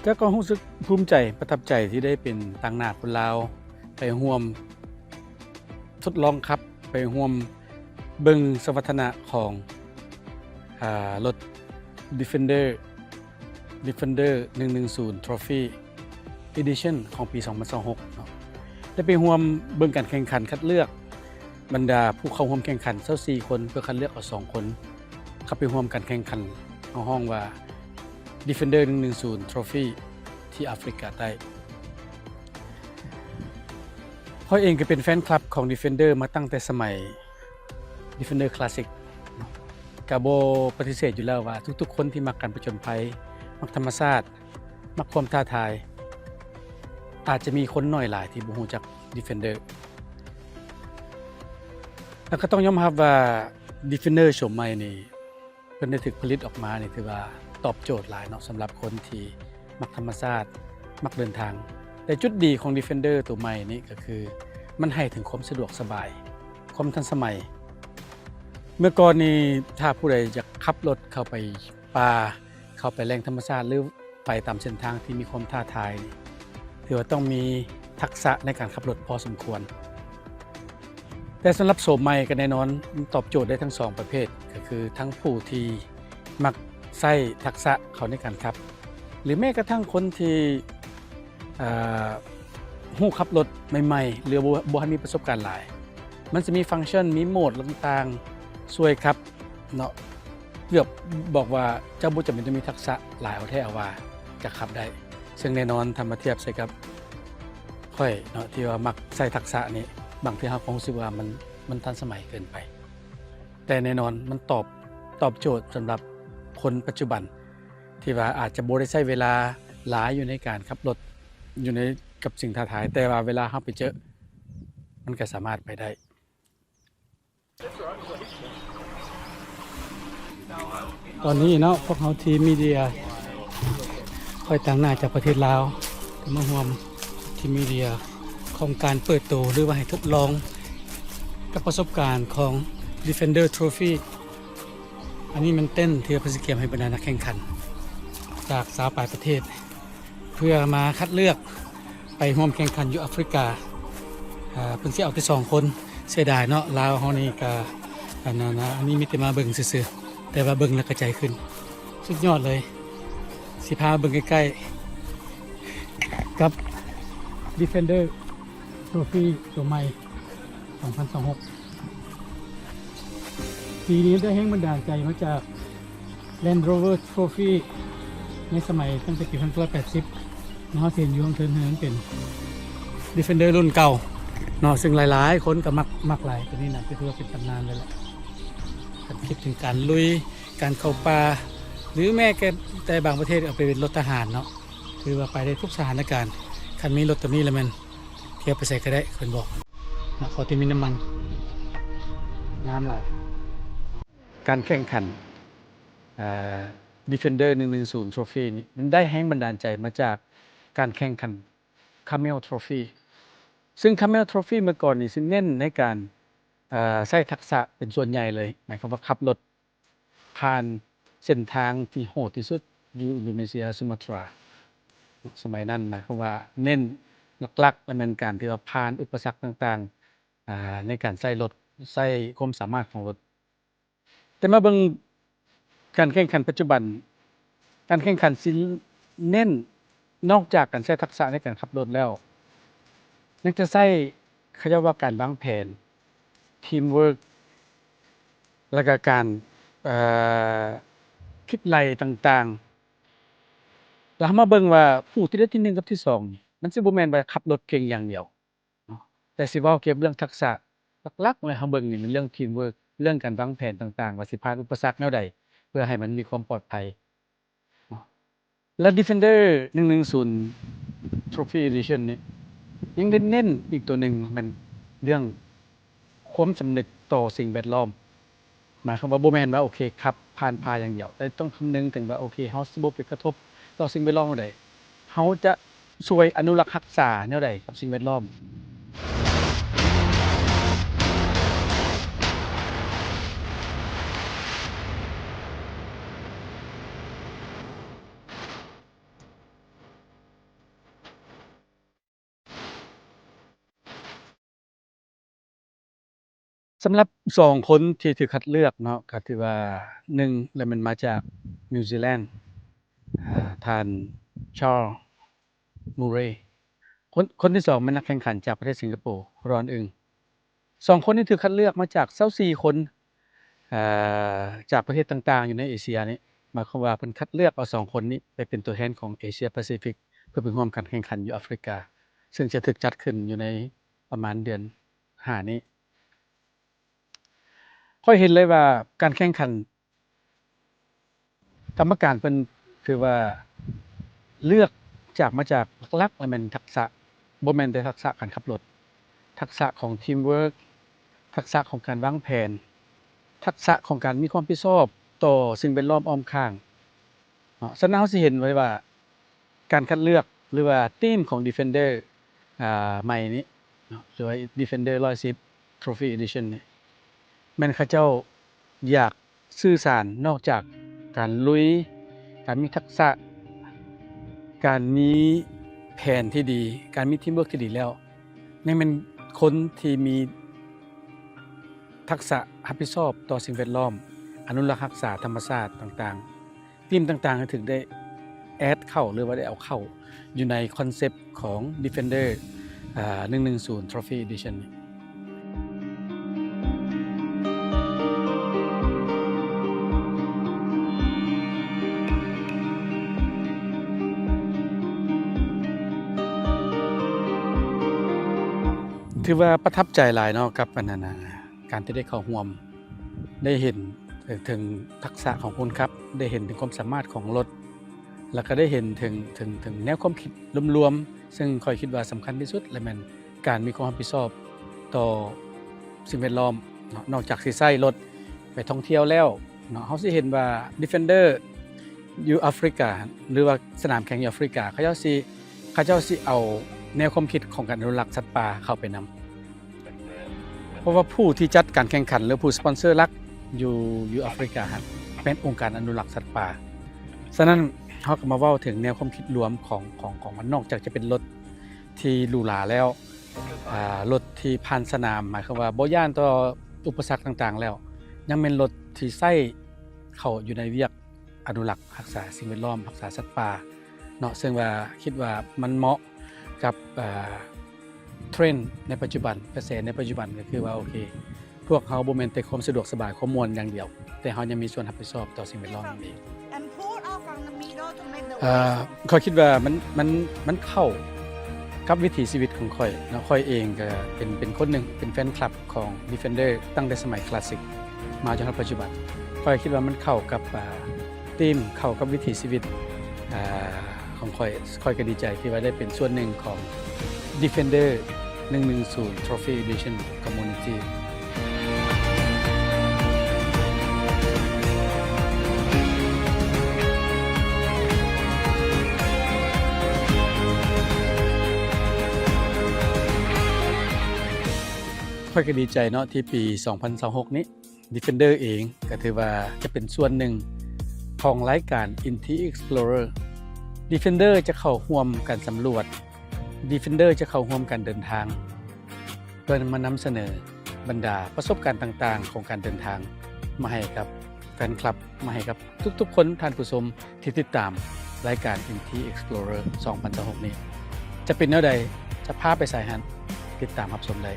ແລ້ວກໍຮູ້ສຶກພູມໃຈ, ປະທັບໃຈທີ່ໄດ້ເປັນຕາງໜ້າຄົນລາວ ໄປຮ່ວມທົດລອງຂັບ, ໄປຮ່ວມເບິ່ງສະມັດຖະນະຂອງ ອາ ລົດ Defender Defender ໜຶ່ງໜຶ່ງສູນ Trophy Edition ຂອງປີສອງພັນຊາວຫົກເນາະ ໄດ້ໄປຮ່ວມເບິ່ງການແຂ່ງຂັນຄັດເລືອກບັນດາຜູ້ເຂົ້າຮ່ວມແຂ່ງຂັນຊາວສີ່ຄົນ ເພື່ອຄັດເລືອກເອົາສອງຄົນເຂົ້າໄປຮ່ວມການແຂ່ງຂັນ ເຮົາຮ້ອງວ່າ Defender ໜຶ່ງໜຶ່ງສູນ Trophy ທີ່ອາຟຣິກາໃຕ້. ຂ້ອຍເອງກໍເປັນແຟນຄລັບຂອງ Defender ມາຕັ້ງແຕ່ສະໄໝ Defender Classic ກໍບໍ່ປະຕິເສດຢູ່ແລ້ວວ່າທຸກໆຄົນທີ່ມັກການຜະຈົນໄພ, ມັກທຳມະຊາດ, ມັກຄວາມທ້າທາຍ, ອາດຈະມີຄົນໜ້ອຍຫຼາຍທີ່ບໍ່ຮູ້ຈັກ Defender. ແລ້ວກໍຕ້ອງຍອມຮັບວ່າ Defender ໂສມໃໝ່ນີ້ ເພິ່ນໄດ້ຖືກຜະລິດອອກມານີ້ ຖືວ່າຕອບໂຈດຫຼາຍເນາະ ສຳລັບຄົນທີ່ມັກທຳມະຊາດ, ມັກເດີນທາງ. ແຕ່ຈຸດດີຂອງ Defender ໂຕໃໝ່ນີ້ກໍຄື ມັນໃຫ້ເຖິງຄວາມສະດວກສະບາຍ, ຄວາມທັນສະໄໝ. ເມື່ອກ່ອນນີ້ ຖ້າຜູ້ໃດຢາກຂັບລົດເຂົ້າໄປປ່າ, ເຂົ້າໄປແຫຼ່ງທຳມະຊາດ ຫຼື ໄປຕາມເສັ້ນທາງທີ່ມີຄວາມທ້າທາຍນີ້ ຖືວ່າຕ້ອງມີທັກສະໃນການຂັບລົດພໍສົມຄວນ. ແຕ່ສຳລັບໂສມໃໝ່ກໍແນ່ນອນ ມັນຕອບໂຈດໄດ້ທັງສອງປະເພດ, ກໍຄືທັງຜູ້ທີ່ມັກໃຊ້ທັກສະເຂົ້າໃນການຂັບ ຫຼື ແມ້ກະທັ່ງຄົນທີ່ ເອີ ຮູ້ຂັບລົດໃໝ່ໆ ຫຼື ບໍ່ ບໍ່ທັນມີປະສົບການຫຼາຍ. ມັນຈະມີຟັງຊັນ, ມີໂໝດຕ່າງໆ ຊ່ວຍຂັບ ເນາະ ເກືອບບອກວ່າເຈົ້າບໍ່ຈຳເປັນຕ້ອງມີທັກສະຫຼາຍເອົາແທ້ເອົາວ່າຈະຂັບໄດ້. ເຊິ່ງແນ່ນອນ ຖ້າມາທຽບໃສ່ກັບຂ້ອຍເນາະ ທີ່ວ່າມັກໃຊ້ທັກສະນີ້ ບາງເທື່ອເຮົາກໍຮູ້ສຶກວ່າມັນ ມັນທັນສະໄໝເກີນໄປ. ແຕ່ແນ່ນອນ ມັນຕອບ ຕອບໂຈດສຳລັບຄົນປັດຈຸບັນ ທີ່ວ່າອາດຈະບໍ່ໄດ້ໃຊ້ເວລາຫຼາຍຢູ່ໃນການຂັບລົດ ຢູ່ໃນ ກັບສິ່ງທ້າທາຍ, ແຕ່ວ່າເວລາເຮົາໄປເຈີ ມັນກໍສາມາດໄປໄດ້. ຕອນນີ້ເນາະ ພວກເຮົາທີມມີເດຍ ຂ້ອຍຕາງໜ້າຈາກປະເທດລາວ ກໍມາຮ່ວມທີມມີເດຍຂອງການເປີດໂຕ ຫຼືວ່າໃຫ້ທົດລອງກັບປະສົບການຂອງ Defender Trophy. ອັນນີ້ແມ່ນເຕັນທີ່ວ່າເພິ່ນຊິກຽມໃຫ້ບັນດານັກແຂ່ງຂັນຈາກຊາວປາຍປະເທດ ເພື່ອມາຄັດເລືອກໄປຮ່ວມແຂ່ງຂັນຢູ່ອາຟຣິກາ. ເພິ່ນຊິເອົາແຕ່ສອງຄົນ. ເສຍດາຍເນາະ ລາວເຮົານີ້ກະ ອັນນັ້ນນະ ອັນນີ້ມີແຕ່ມາເບິ່ງຊື່ໆ ແຕ່ວ່າເບິ່ງແລ້ວກະໃຈຂຶ້ນ. ສຸດຍອດເລີຍ. ຊິພາເບິ່ງໃກ້ໆ ກັບ Defender Trophy ໂຕໃໝ່ ສອງພັນຊາວຫົກ. ປີນີ້ໄດ້ແຮງບັນດານໃຈມາຈາກ Land Rover Trophy ໃນສະໄໝຕັ້ງແຕ່ປີພັນເກົ້າຮ້ອຍແປດສິບ ເຮົາຊິເຫັນຢູ່ເທິງເຮືອນເປັນ Defender ລຸ້ນເກົ່າເນາະ ເຊິ່ງຫຼາຍໆຄົນກໍມັກ ມັກຫຼາຍ. ຕົວນີ້ນະ ກໍຖືວ່າເປັນຕຳນານເລີຍແຫຼະ ຄັນຄິດເຖິງການລຸຍ ການເຂົ້າປ່າ ຫຼືແມ້ແຕ່ບາງປະເທດເອົາໄປເປັນລົດທະຫານເນາະ ຖືວ່າໄປໄດ້ທຸກສະຖານະການ. ຄັນມີລົດຕົວນີ້ແລ້ວແມ່ນ ທ່ຽວໄປໃສກໍໄດ້ ເພິ່ນບອກນະ ເພາະທີ່ມີນ້ຳມັນ ງາມຫຼາຍ. ການແຂ່ງຂັນ ເອີ Defender ໜຶ່ງໜຶ່ງສູນ Trophy ນີ້ ມັນໄດ້ແຮງບັນດານໃຈມາຈາກການແຂ່ງຂັນ Camel Trophy ເຊິ່ງ Camel Trophy ເມື່ອກ່ອນນີ້ຊິເນັ້ນໃນການ ເອີ ໃຊ້ທັກສະເປັນສ່ວນໃຫຍ່ເລີຍ ໝາຍຄວາມວ່າຂັບລົດ ຜ່ານເສັ້ນທາງທີ່ໂຫດທີ່ສຸດຢູ່ອິນໂດເນເຊຍ ສຸມາຕຣາ. ສະໄໝນັ້ນໝາຍຄວາມວ່າເນັ້ນຫຼັກໆ ແມ່ນການທີ່ວ່າຜ່ານອຸປະສັກຕ່າງໆ ອາ ໃນການໃຊ້ລົດ ໃຊ້ຄວາມສາມາດຂອງລົດ. ແຕ່ມາເບິ່ງການແຂ່ງຂັນປັດຈຸບັນ, ການແຂ່ງຂັນຊິເນັ້ນ ນອກຈາກການໃຊ້ທັກສະໃນການຂັບລົດແລ້ວ ຍັງຈະໃຊ້ ເຂົາເຈົ້າວ່າການວາງແຜນ, teamwork ແລ້ວກະການ ເອີ ຄິດໄລ່ຕ່າງໆ. ແລ້ວເຮົາມາເບິ່ງວ່າຜູ້ທີ່ໄດ້ທີໜຶ່ງກັບທີສອງນີ້ ມັນຊິບໍ່ແມ່ນວ່າຂັບລົດເກັ່ງຢ່າງດຽວເນາະ, ແຕ່ຊິເວົ້າກ່ຽວກັບເລື່ອງທັກສະ. ຫຼັກໆແລ້ວເຮົາເບິ່ງນີ້ແມ່ນເລື່ອງ teamwork ເລື່ອງການວາງແຜນຕ່າງໆ ວ່າຊິຜ່ານອຸປະສັກແນວໃດ ເພື່ອໃຫ້ມັນມີຄວາມປອດໄພ. ແລະ Defender ໜຶ່ງໜຶ່ງສູນ Trophy Edition ນີ້ ຍັງໄດ້ເນັ້ນອີກຕົວໜຶ່ງ ແມ່ນເລື່ອງຄວາມສຳນຶກຕໍ່ສິ່ງແວດລ້ອມ. ໝາຍຄວາມວ່າບໍ່ແມ່ນວ່າ ໂອເຄ ຂັບຜ່ານປ່າຢ່າງດຽວ, ແຕ່ຕ້ອງຄຳນຶງເຖິງວ່າ ໂອເຄ ເຮົາຊິບໍ່ໄປກະທົບຕໍ່ສິ່ງແວດລ້ອມແນວໃດ. ເຮົາຈະຊ່ວຍອະນຸລັກຮັກສາແນວໃດກັບສິ່ງແວດລ້ອມ? ສຳລັບສອງຄົນທີ່ຖືກຄັດເລືອກເນາະ ກໍຖືວ່າ ໜຶ່ງ ລະແມ່ນມາຈາກນິວຊີແລນ ອາ ທ່ານ ຊາລ ມູເຣ ຄົນ ຄົນທີສອງແມ່ນນັກແຂ່ງຂັນຈາກປະເທດສິງກະໂປ ຣອນ ອຶງ. ສອງຄົນນີ້ຖືກຄັດເລືອກມາຈາກຊາວສີ່ຄົນ ເອີ ຈາກປະເທດຕ່າງໆຢູ່ໃນເອເຊຍນີ້ ໝາຍຄວາມວ່າເພິ່ນຄັດເລືອກເອົາສອງຄົນນີ້ໄປເປັນຕົວແທນຂອງເອເຊຍປາຊີຟິກ ເພື່ອໄປຮ່ວມການແຂ່ງຂັນຢູ່ອາຟຣິກາ ເຊິ່ງຈະຖືກຈັດຂຶ້ນຢູ່ໃນປະມານເດືອນຫ້ານີ້. ຂ້ອຍເຫັນເລີຍວ່າການແຂ່ງຂັນ ກຳມະການເພິ່ນຖືວ່າເລືອກຈາກ ມາຈາກຫຼັກໆ ລະແມ່ນທັກສະ ບໍ່ແມ່ນແຕ່ທັກສະການຂັບລົດ, ທັກສະຂອງທີມເວີກ, ທັກສະຂອງການວາງແຜນ, ທັກສະຂອງການມີຄວາມຮັບຜິດຊອບຕໍ່ສິ່ງແວດລ້ອມອ້ອມຂ້າງເນາະ. ສະນັ້ນເຮົາຊິເຫັນໄວ້ວ່າ ການຄັດເລືອກ ຫຼືວ່າທີມຂອງ Defender ອາ ໃໝ່ນີ້ເນາະ ຫຼືວ່າ Defender ຮ້ອຍສິບ Trophy Edition ນີ້ ແມ່ນເຂົາເຈົ້າຢາກສື່ສານ ນອກຈາກການລຸຍ, ການມີທັກສະ, ການມີແຜນທີ່ດີ, ການມີທີມເວີກທີ່ດີແລ້ວ ຍັງແມ່ນຄົນທີ່ມີທັກສະຮັບຜິດຊອບຕໍ່ສິ່ງແວດລ້ອມ, ອະນຸລັກຮັກສາທຳມະຊາດຕ່າງໆ. ທີມຕ່າງໆ ຖືກໄດ້ແອດເຂົ້າ ຫຼືວ່າໄດ້ເອົາເຂົ້າຢູ່ໃນຄອນເຊັບຂອງ Defender ອາ ໜຶ່ງໜຶ່ງສູນ Trophy Edition ນີ້. ຖືວ່າປະທັບໃຈຫຼາຍເນາະ ກັບອັນນັ້ນນະ ການທີ່ໄດ້ເຂົ້າຮ່ວມ ໄດ້ເຫັນເຖິງທັກສະຂອງຄົນຂັບ, ໄດ້ເຫັນເຖິງຄວາມສາມາດຂອງລົດ ແລ້ວກໍໄດ້ເຫັນເຖິງ ເຖິງ ເຖິງແນວຄວາມຄິດລວມໆ ເຊິ່ງຂ້ອຍຄິດວ່າສຳຄັນທີ່ສຸດ ແລະ ແມ່ນການມີຄວາມຮັບຜິດຊອບຕໍ່ສິ່ງແວດລ້ອມເນາະ. ນອກຈາກຊິໃຊ້ລົດໄປທ່ອງທ່ຽວແລ້ວເນາະ, ເຮົາຊິເຫັນວ່າ Defender ຢູ່ອາຟຣິກາ ຫຼືວ່າສະໜາມແຂ່ງຢູ່ອາຟຣິກາ ເຂົາເຈົ້າຊິ ເຂົາເຈົ້າຊິເອົາແນວຄວາມຄິດຂອງການອະນຸລັກສັດປ່າເຂົ້າໄປນຳ. ເພາະວ່າຜູ້ທີ່ຈັດການແຂ່ງຂັນ ຫຼືຜູ້ສະປອນເຊີຫຼັກຢູ່ ຢູ່ອາຟຣິກາຫັ້ນ ແມ່ນອົງການອະນຸລັກສັດປ່າ. ສະນັ້ນ ເຮົາກໍມາເວົ້າເຖິງແນວຄວາມຄິດລວມຂອງ ຂອງ ຂອງມັນ. ນອກຈາກຈະເປັນລົດທີ່ຫຼູຫຼາແລ້ວ ອາ ລົດທີ່ຜ່ານສະໜາມ ໝາຍຄວາມວ່າບໍ່ຢ້ານຕໍ່ອຸປະສັກຕ່າງໆແລ້ວ ຍັງແມ່ນລົດທີ່ໃຊ້ເຂົ້າຢູ່ໃນວຽກ ອະນຸລັກຮັກສາສິ່ງແວດລ້ອມ, ຮັກສາສັດປ່າເນາະ, ເຊິ່ງວ່າຄິດວ່າມັນເໝາະກັບ ເອີ ເທຣນໃນປັດຈຸບັນ, ກະແສໃນປັດຈຸບັນ ກໍຄືວ່າ ໂອເຄ ພວກເຮົາບໍ່ແມ່ນແຕ່ຄວາມສະດວກສະບາຍ, ຄວາມມ່ວນຢ່າງດຽວ, ແຕ່ເຮົາຍັງມີສ່ວນຮັບຜິດຊອບຕໍ່ສິ່ງແວດລ້ອມນຳອີກ. ເອີ ຂ້ອຍຄິດວ່າມັນ ມັນ ມັນເຂົ້າກັບວິຖີຊີວິດຂອງຂ້ອຍເນາະ. ຂ້ອຍເອງກໍເປັນ ເປັນຄົນໜຶ່ງ ເປັນແຟນຄລັບຂອງ Defender ຕັ້ງແຕ່ສະໄໝຄລາສສິກ ມາຈົນຮອດປັດຈຸບັນ. ຂ້ອຍຄິດວ່າມັນເຂົ້າກັບ ອາ ທີມ, ເຂົ້າກັບວິຖີຊີວິດ ອາ ຂອງຂ້ອຍ. ຂ້ອຍກໍດີໃຈທີ່ວ່າໄດ້ເປັນສ່ວນໜຶ່ງຂອງ Defender ໜຶ່ງໜຶ່ງສູນ Trophy Edition Community. ຂ້ອຍກໍດີໃຈເນາະ ທີ່ປີສອງພັນຊາວຫົກນີ້ Defender ເອງກໍຖືວ່າຈະເປັນສ່ວນໜຶ່ງຂອງລາຍການ Inti Explorer. Defender ຈະເຂົ້າຮ່ວມການສຳຫຼວດ, Defender ຈະເຂົ້າຮ່ວມການເດີນທາງ ເພື່ອມານຳສະເໜີບັນດາປະສົບການຕ່າງໆຂອງການເດີນທາງມາໃຫ້ກັບແຟນຄລັບ, ມາໃຫ້ກັບທຸກໆຄົນ, ທ່ານຜູ້ຊົມ ທີ່ຕິດຕາມລາຍການ Inti Explorer ສອງພັນຊາວຫົກນີ້ ຈະເປັນແນວໃດ, ຈະພາໄປໃສຫັ້ນ ຕິດຕາມຮັບຊົມໄດ້.